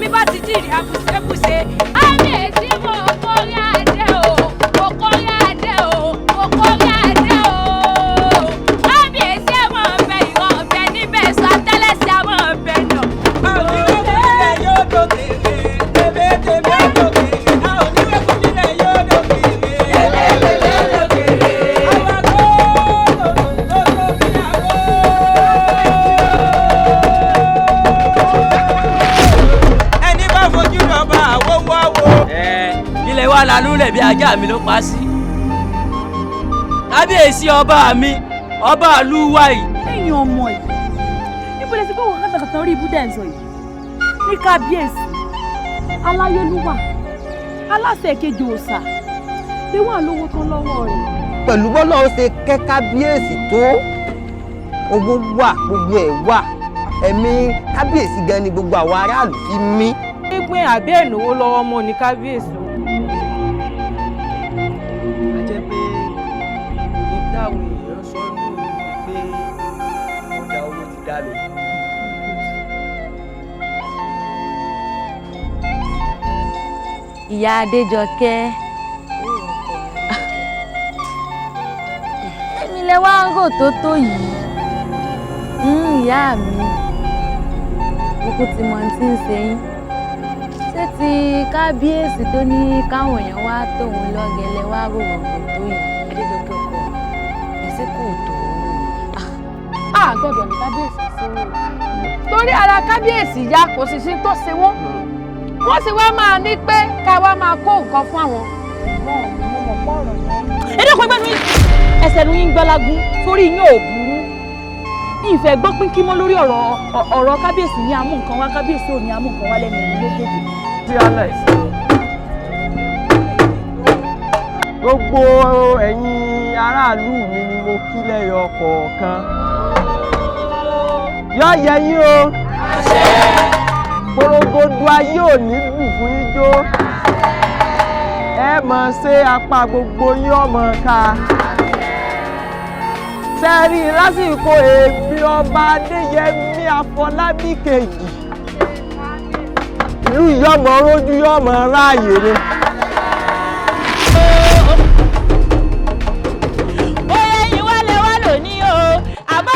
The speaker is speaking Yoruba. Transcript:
Èmi bá ti jí ìrìn àbùsẹ̀bùsẹ̀. Kábíyèsí, mo kórí adé o, mo kórí adé o, mo kórí adé o. Kábíyèsí, ẹ̀ mọ̀ ọ̀bẹ ìran ọ̀bẹ níbẹ̀ sọ àtẹ́lẹsẹ̀ àmọ́ ọ̀bẹ náà. Nílẹ̀ yóò dókèrè, tèmítèmí ó dókèrè, a ò ní wẹ́kú nílẹ̀ yóò dókèrè. Tèmítèmí ó dókèrè. Àwa kó lòlò tó tó bí àwọ̀. Ẹni bá fojú dọ̀ba àwọ̀ wáwo. Ẹ ilẹ̀ wa lanú lẹ̀ bí ajá mi ló pa sí. Kábíyèsí ọba mi, ọba ìlú wa yìí. Ẹ̀yin ọmọ yìí, níbo lè ti gbọ́ wọn kàtàkàtà orí ibú dẹ̀ ń sọ yìí? Ní kábíyèsí aláyélúwà, aláṣẹ kejì òòṣà lè wà lówó tán lọ́wọ́ rẹ̀. Pẹ̀lú bọ́lá ó ṣe kẹ́ kábíyèsí tó, owó wà, gbogbo ẹ̀ wà, ẹ̀mí kábíyèsí gan ni gbogbo àwọn aráàlú fi mí. Pínpín àbí ìnáwó lọ́wọ́ mọ́ ní kábíyèsí o. A jẹ́ pé ní táwọn èèyàn sọ ní pé ọ̀dà owó ti dá lò. Ìyá Adéjọkẹ́, èmi lẹ wá ń rò tó tó yìí. Ìyá mi kúkú ti mọ tí ń ṣe yín. Ṣé ti kábíyèsí tó ní káwọn èèyàn wá tóun lọ́gẹ̀lẹ̀ wá rò rògbò tó yìí? Adéjọkẹ́ ọkọ mi, ṣé kò tó? A gbọ́dọ̀ ní kábíyèsí sí wọn torí ara kábíyèsí ya, kò sì sí tó ṣe wọ́n, wọ́n sì wá máa ní pé ká wá máa kó nǹkan fún àwọn. Ẹ̀gbọ́n mi, mo mọ̀ pọ̀ ọ̀rọ̀ yẹn. Ẹ dẹ́kun, ẹgbẹ́ mi ẹsẹ̀ nu yín gbọ́lágún sórí yín ò burú. Ìfẹ́ gbọ́ pín kí mọ́ lórí ọ̀rọ̀ kábíyèsí ní amú nǹkan wá, kábíyèsí ò ní amú nǹkan wá lẹ́nu ẹ̀mí méjèèjì. Sí Alex. Gbogbo ẹ̀yin aráàlú mi ni mo kí lẹ́yọ kọ̀ọ̀kan. Yọ yẹ yín o. Porogodo ayé ò ní bù fún yín jó. Ẹ mọ̀ ṣe apá gbogbo yín ọmọ ká. Sẹ́rí lásìkò èmi ọba Adéyẹmí Afọlábí kejì. Ìlú yọmọ rójú yọmọ ráàyè ni.